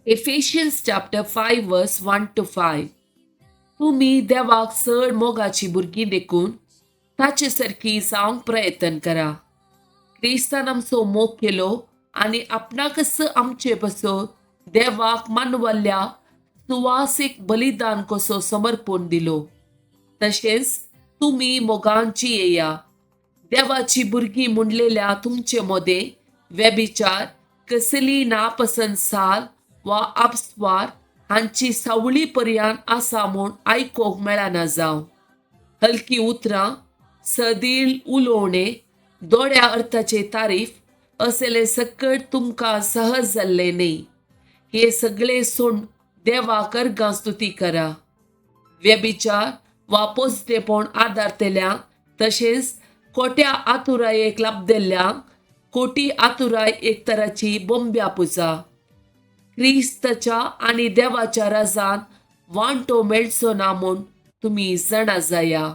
Ephesians chapter 5 verse 1 to 5. तुमी देवाक चड मोगाची भुरगीं देखून ताचे सारकी जावंक प्रयत्न करा. क्रिस्तान आमचो मोग केलो आनी आपणाकच आमचे पासत देवाक मानवल्ल्या सुवासीक बलिदान कसो समर्पण दिलो. तशेंच तुमी मोगांची येया. देवाची भुरगीं म्हणलेल्या तुमचे मदें व्यभिचार, कसली नापसंत चाल वा अपस्वार हांची सावळी पर्यान आसा म्हूण आयकूंक मेळना जावं. हलकी उतरां, सदील उलोवणें, दोड्या अर्थाचे तारीफ असले सकट तुमकां सहज जाल्ले न्ही. हे सगळे सोड देवाक अर्गां स्तुती करा. व्यभिचार वा पोजडेपण आदारतल्यांक, तशेंच खोट्या आतुरायेक लाबदेल्ल्यांक. खोटी आतुराय एक तराची बोंब्या पुजा. क्रिस्ताच्या आनी देवाच्या राजान वांटो मेळचो ना म्हूण तुमी जाणा जाया.